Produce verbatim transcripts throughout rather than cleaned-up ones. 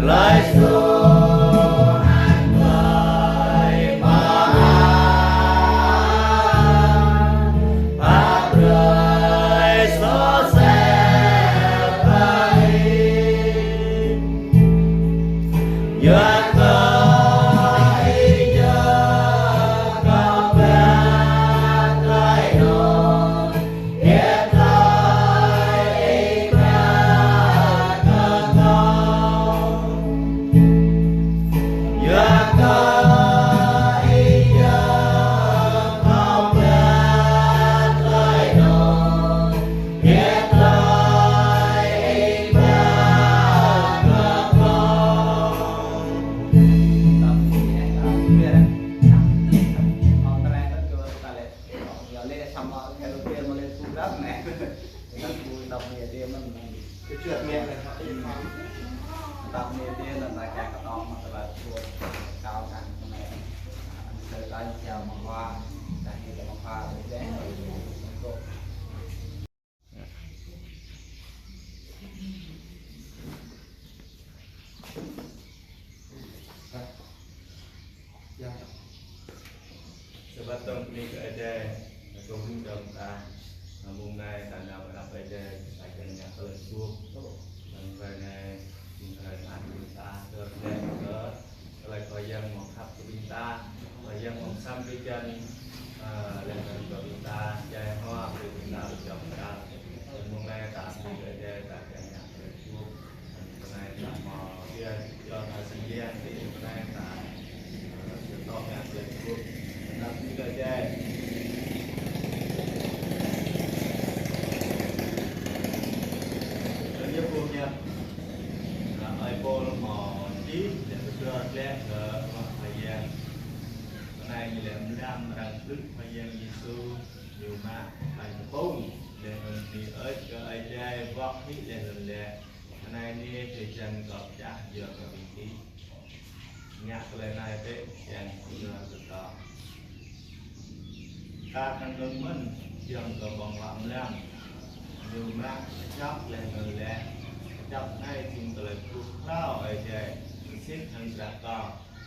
Sa bơtông bơni kơ Ơi Adai, kơ ƀing ta, mông anai ta nao pơ anăp Ơi Adai, ta kiăng ngă tơlơi suk. Mông anai, mông anai ta kiăng ngă tơlơi suk. Tơlơi Khua Yang mơ̆ng khăp kơ ƀing ta, Khua Yang mơ̆ng săm kơ jăn, ơ, lĕ kơ ƀing ta, djai hơ̆k kơ ƀing ta, ƀing ta. Mông anai ta kiăng kơ Ơi Adai, ta kiăng ngă tơlơi suk. Mông anai ta mơ̆, yua, yua ta sĭt yua, mông anai ta, ơ, sĭt tŏ ngă tơlơi suk. Anăp bơni kơ Ơi Adai. Tơlơi suk yơh. Ơi Pôl mơ̆ čih lĕ pơtrut lĕ kơ Khua Yang. Anai ñu lĕ mlam arăng plư Khua Yang Yêsu, ñu mă ƀañ tơpŭng, lĕ anŭn bơni ơi kơ Ơi Adai, wơ̆t hĭ lĕ anŭn lĕ. Anai nê, tơlơi jan kâo pơčah yua kơ ƀing gih. Ngă tơlơi anai bĕ kiăng kơ tơlơi suk. Ta khăng ngơ̆ng mơ̆n, kiăng kơ ƀơ̆ng huă mlam. Ñu mă kơčŏp lĕ anŭn lĕ. Kơčŏp anai jing tơlơi pơƀut hlâo Ơi Adai, sĭt hăng drah kâo,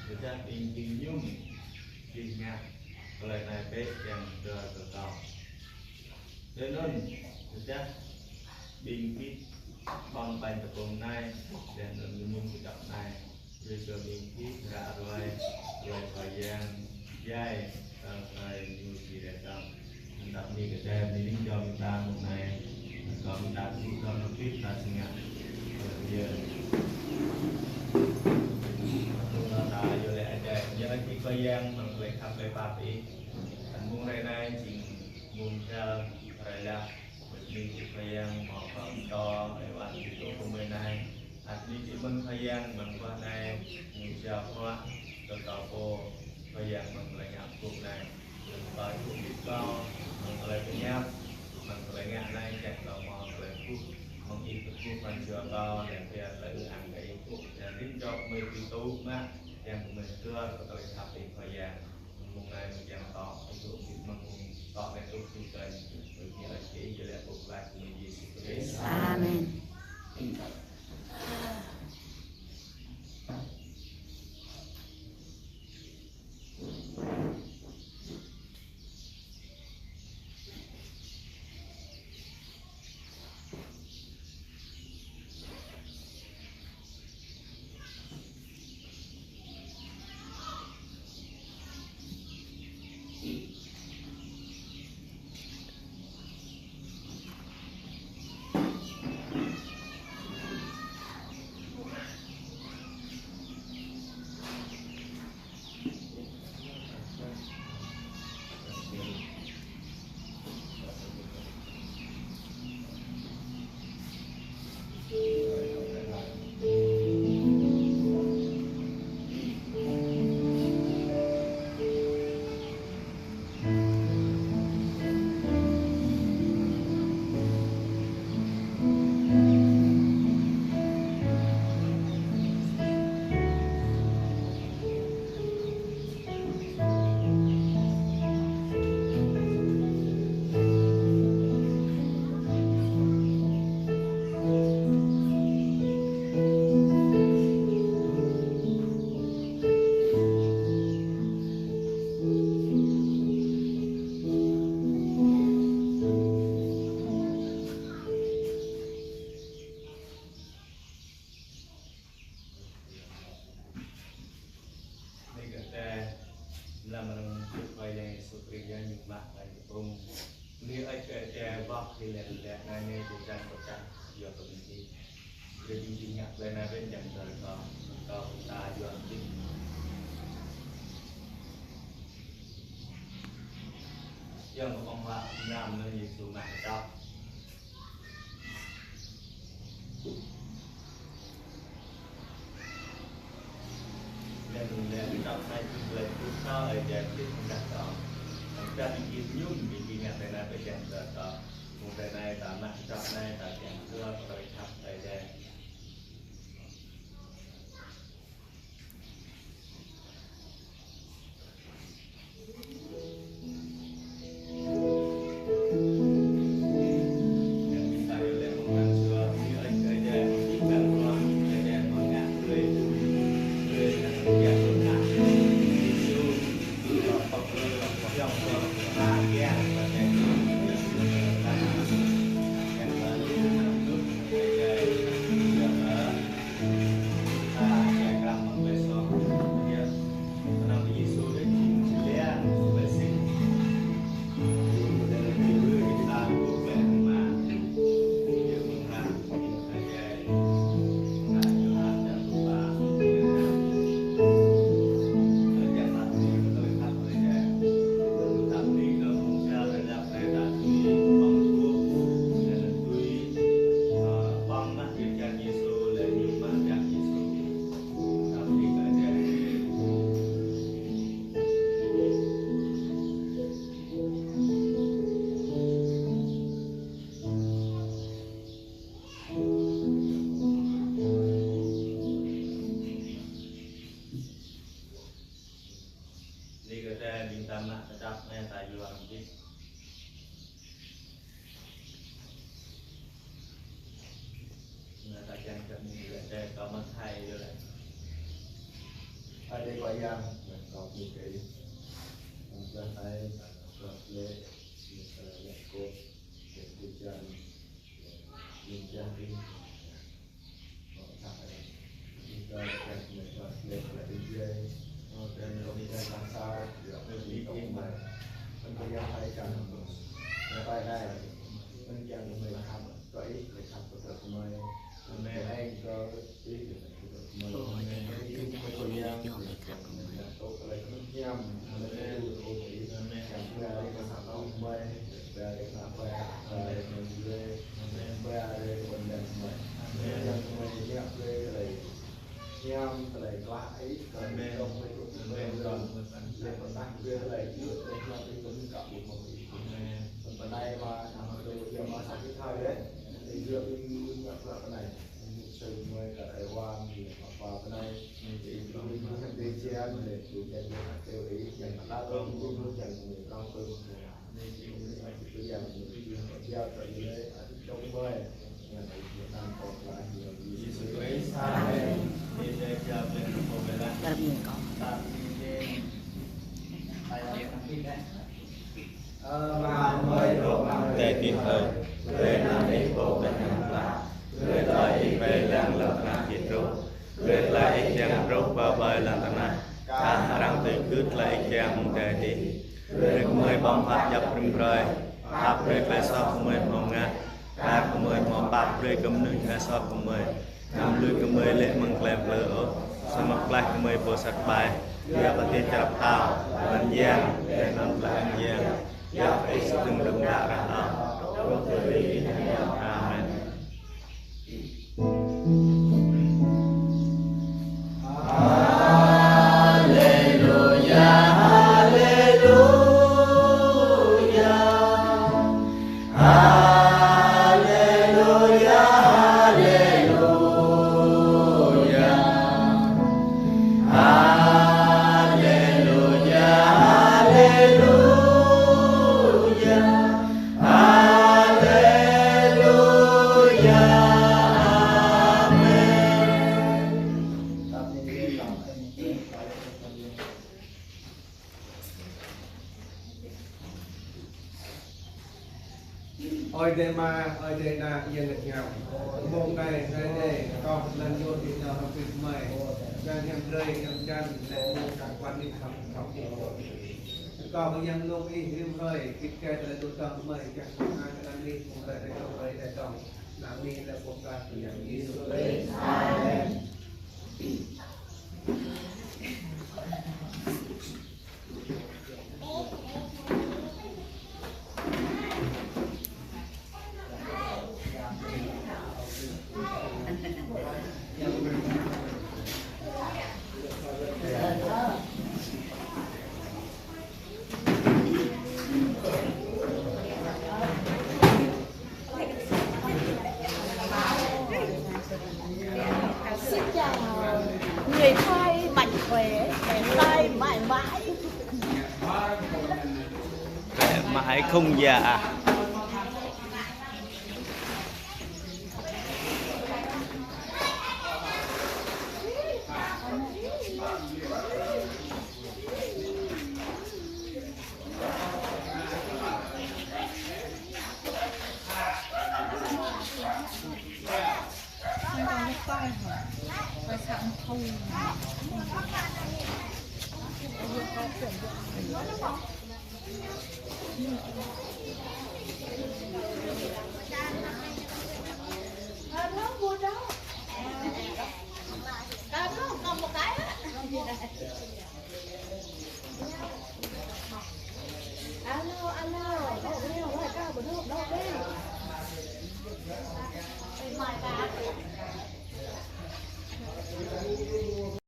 tơdah ƀing gih mơñum, gih ngă tơlơi anai bĕ kiăng kơ tơlơi suk. Tui anŭn, tơdah ƀing gih ƀơ̆ng ƀañ tơpŭng anai, lĕ anŭn mơñum kơčŏp anai, brơi kơ ƀing gih ră ruai tơlơi Khua Yang djai, tơlơi Ñu či rai dŏ. Anăp bơni kơ Ơi Adai, bơni ling jom ƀing ta mông anai, kơ ƀing ta tŭ jom ƀing gih ta sĭt ngă. Haleluya. Tơlơi ta yua lĕ Ơi Adai, ñu lĕ kơ Khua Yang, mơ̆ng tơlơi khăp tơlơi pap Ih. Mông hrơi anai jing mông khăl hrơi lăp, bơni kơ Khua Yang mơ̆ng pơtô, ơi wă kơ tơlơi pơmơi anai. Ăt bơni kơ mơ̆ng Khua Yang mơ̆ng pơh anai, ñu jao pơhuă kơ kâo pô, Khua Yang mơ̆ng tơlơi ngă pơpŭ anai. Kâo tŭ ƀĭt kâo, mơ̆ng tơlơi pơhiăp, mơ̆ng tơlơi ngă anai, kiăng kâo mơ̆ng tơlơi pơpŭ, mơ̆ng Ih pơpŭ pran jua kâo, lĕ pia tơlơi ư ang kơ Ih pơpŭ, lĕ rin jop mơi tui tŭ mă, kiăng kơ mơi tơlơi kơ tơlơi khăp Ih Khua Yang. Mông anai mơi kiăng tŏ, Ih dŏ ƀĭt mơ̆ng mông tŏ anai tŭ ƀĭt kơ, mơi kiăng lăi kơ Ih, kơ lĕ pơpŭ laih kơ mơi Yêsu Krist. Amen. Mă anai kơ ung. Ni ơi kơ ơi adai bok hi lĕ lĕ anai ni tui čang kơ čang yua kơ ƀing gih. Brơi ƀing gih ngă tơlơi anai ƀing yang dơr kơ kâo ta yua ƀing gih. Yang kơ ƀơ̆ng huă nam anŭn Yêsu mă kơčŏk. Laih anŭn lĕ kơčŏk anai jing tơlơi kơkuh kơ Ơi Adai hơbĭt mơ̆ng đah kâo. Anŭn ta ƀing gih mơñum ƀing gih ngă tơlơi anai ƀơi yang dơr kâo. Mơ̆ng tơlơi anai ta mă kơčŏk anai ta kiăng kơ tơlơi khăp Ơi Adai. Ni kơ ta ƀing ta mă kơčŏk anai ta yua ƀing gih. Anai ta kiăng kơ ƀing gih lĕ ta kơ mă thai yua lĕ. Ơi Adai Khua Yang, kơ ƀing gih. Kơ Ơi Adai, kơ ƀing gih. Kơ ƀing gih. Adai Ih ơi, brơi anăn Ih pô ƀơi hiam klă, brơi tơlơi Ih brơi lăng lŏn tơnah či truh, brơi tơlơi Ih kiăng truh pơ ƀơi lŏn tơnah, kar hăng arăng tui gưt tơlơi Ih kiăng mơ̆ng adai adih. Brơi kơ gơmơi ƀơ̆ng huă djŏp rĭm hrơi, pap brơi tơlơi soh gơmơi hmâo ngă, kar gơmơi hmâo pap brơi kơ mơnuih ngă soh gơmơi. Anăm lui gơmơi lê̆ mơ̆ng tơlơi plư ôh, samơ̆ pơklaih gơmơi pơ sat ƀai. Yua kơ Ih čơrăp pơtao, lŏn yang, leh anŭn tơlơi yang. Yua kơ Ih sĭt dơ̆ng đơ̆ng đă rah hlâo. Amen. Haleluya, haleluya. Haleluya, haleluya. Haleluya, haleluya. Haleluya, amen. Ơi Adai Ama, Ơi Adai Ană, Yang Bơngăt Hiam. Mông anai, Ơi Adai, kâo lăng yua ƀing nao hrŏm hơbĭt gơmơi. Yang hiam drơi, hiam jăn, lĕ mông kar kuan nik khăm khăm nik. Kâo kơyang lông Ih rĭm hrơi, git gai tơlơi tŭ tơ̆ng gơmơi, čang kơ anai tơlơi Ih, phung tơlơi tơ̆ng, tơlơi tơ̆ng. Anăn Ih lĕ pơkă kơ yang Yêsu Krist. Amen. Xin chào, người Thái mạnh khỏe, khỏe mãi mãi mãi. Khỏe mãi không già.